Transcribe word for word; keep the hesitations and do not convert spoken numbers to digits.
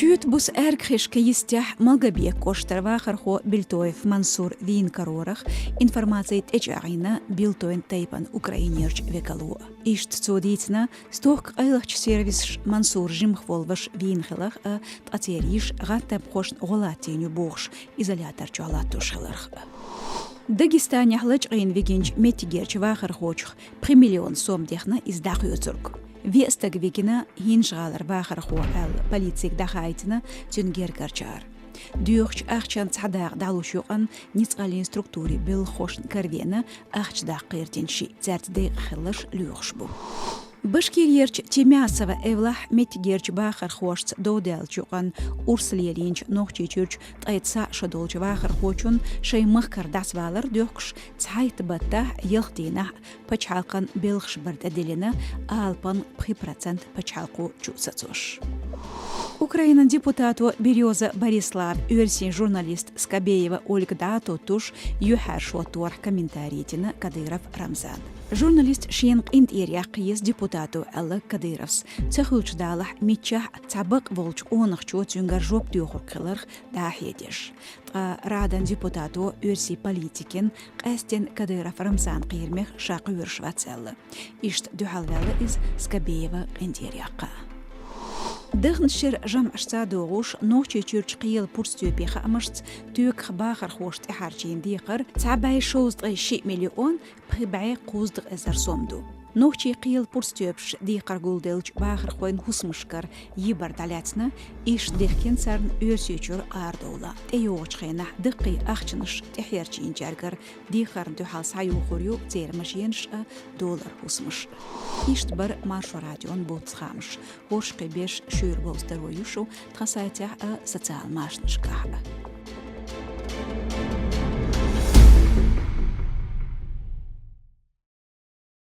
Чуьйта буса аьргахошка йистехь Малгобек кӀоштара вахархо Бельтоев Мансур вийна карорах информаци тӀечӀагӀйина Бельтоевн тайпан Украинерчу векало. Иштта цо дийцина, стохка къайлахчу сервисаш Мансур жимах волу ваша вийна хиларх а, ткъа церан йиша гӀаттамхошна гӀо латтийна ю бохуш, изолятор чохь латтош хиларх а. Дагестанехь лачкъийна вигинчу меттигерчу вахархочух пхи миллион сом дехна иза дӀакхоьцург. Веа стаг вигина ХӀинжа-ГӀалара вахархо аьлла полицига дӀахаийтина цуьнан гергарчара. Доьхучу ахчанан цхьа дакъа дӀалуш юкъана ницкъаллин структурийн белхахошна каравеана ахча даккха гӀиртина шиъ, цаьрца декъахь хилларш лоьхуш бу. Башкирерчу Тимясово эвлахь меттигерчу бахархошца дов даьллачу юкъана урс лелийначу Нохчийчуьрчу ткъе цхьаъ шо долчу вахархочунна шайн махкара дӀасавалар доьхкуш, цхьайтта баттахь ялх дийнахь пачхьалкхан белхаш бар тӀедиллина, алапан пхи процент пачхьалкхо чу а сацош. Украинан депутато Берёза Борислава оьрсийн журналист Скобеева Ольга дӀатоттуш, юьхьӀаьржа хӀотторах комментари йитина Кадыров Рамзана. Журналист шена къинтӀера яккха еза депутато аьлла Кадыровс, ца хуьлуш далахь миччахь а цхьа бакъ волчу къонахчо цуьнгара жоп доьхург хиларх дӀа а хьедеш. Ткъа РАДАн депутато оьрсийн политикин къаьсттина Кадыров Рамзанан кхерамех ша кхоьруш вац аьлла. Иштта дуьхьалваьлла иза Скобеева къинтӀера яккха. Дахначу шеран жамӀашца догӀуш, Нохчийчуьрчу кхелан пурстоьпийн хаамашца, Тюркехь бахархоша тӀехьарчийна декхар цхьа бӀе шовзткъе шиъ миллион пхи бӀе кхузткъа эзар сом ду. Нохчийн кхелан пурстоьпаш декхар гулделлачу бахархойн хӀусамашкара йибар дӀалаьцна, иштта дихкина царна Оьрсийчуьра арадовла. ТӀейогӀучу хенахь даккхий ахчанаш тӀехьерчийначаьргара декхарна дуьхьал схьаюхур ю церан машенаш а, долара хӀусамаш а. Иштта бара Маршо радион буц хаамаш. ХӀорш кхин беш шуьйра бовза таро ю шу тхан сайтехь а, социал машанашкахь а.